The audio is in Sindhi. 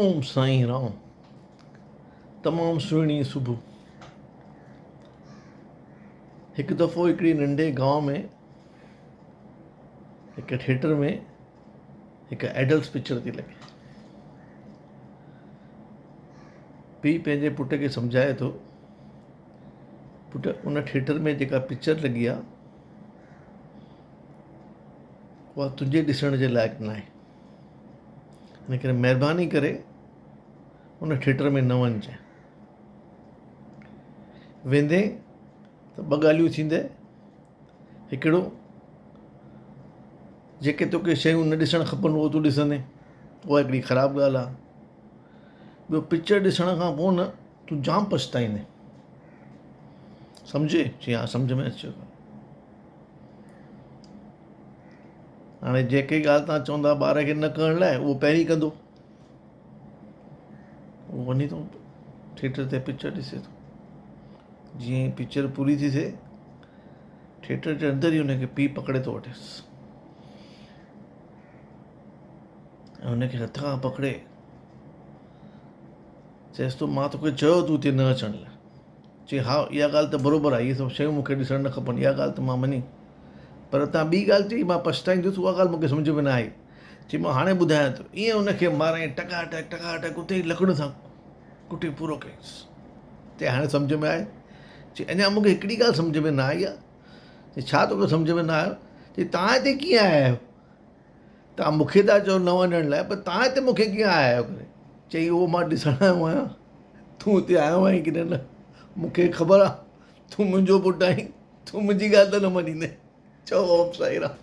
اوم سائين رام تمام سهڻي صبح هڪ دفعو هڪڙي ننڍي گانو ۾ هڪ ٿيٽر ۾ هڪ ايڊلٽس پڪچر ٿي لڳي پيء پنهنجي پٽ کي سمجهائي ٿو پٽ ان ٿيٽر ۾ جيڪا پڪچر لڳي آهي اها تنهنجي ڏسڻ جي لائق ناهي ان ڪري مهرباني ڪري ان ٿيٽر ۾ نه وڃجانء. ويندين ته ٻه ڳالهيون ٿيندء، هڪڙو جيڪي توکي شيون نه ڏسڻ کپن اهو تون ڏسندين، اها هڪڙي خراب ڳالهه آهي. ٻيو پڪچر ڏسڻ کان پوء نه تون جام پڇتائيندين. سمجهي؟ چي ها سمجهه ۾ اچي ويو. هاڻي جيڪي ڳالهه توهان چوندا ٻار کي نه ڪرڻ لاء اهو پهرين ڪندو. اهو وڃي ٿو ٿيٽر تي پڪچر ڏسي ٿو. جيئن ئي پڪچر پوري ٿي ٿئي ٿيٽر جي اندر ئي هن کي پيء پڪڙي ٿو وٺيس ۽ هن کي هٿ کان پڪڙي چيس ٿو مان توکي چيو تون هتي نه اچڻ لاء. چي ها اها ڳالهه ته بروبر آهي اهي سڀ شيون مون کي ڏسڻ نه کپن اها ڳالهه ته مان مڃي پر تان ٻي ڳالهه چئي مان پڇتائيندس اها ڳالهه مون کي سمجهه ۾ نه آئي چي مان هاڻي ٻڌايان ٿو ائين ان کي مارائين ٽڪا ٽڪ ٽڪا ٽڪ اتي ئي لڪڙ سان ڪٽي پورو ڪيس چي هاڻي سمجهه ۾ آئي چي اڃا مون کي هڪڙي ڳالهه سمجهه ۾ نه آئي آهي چي ڇا توکي سمجهه ۾ نه آيو چي تان هتي ڪيئن آيا آهيو توهان مون کي ٿا چئو نه وڃڻ لاء پر توهان هتي مون کي ڪيئن آيا آهيو ڪري؟ چئي اهو مان ڏسڻ آيو آهيان تون هتي آيو آهين ڪي نه نه مون کي خبر آهي تون منهنجو پٽ آهين تون منهنجي ڳالهه ته نه مڃيندين. چئو اوم سائين رام.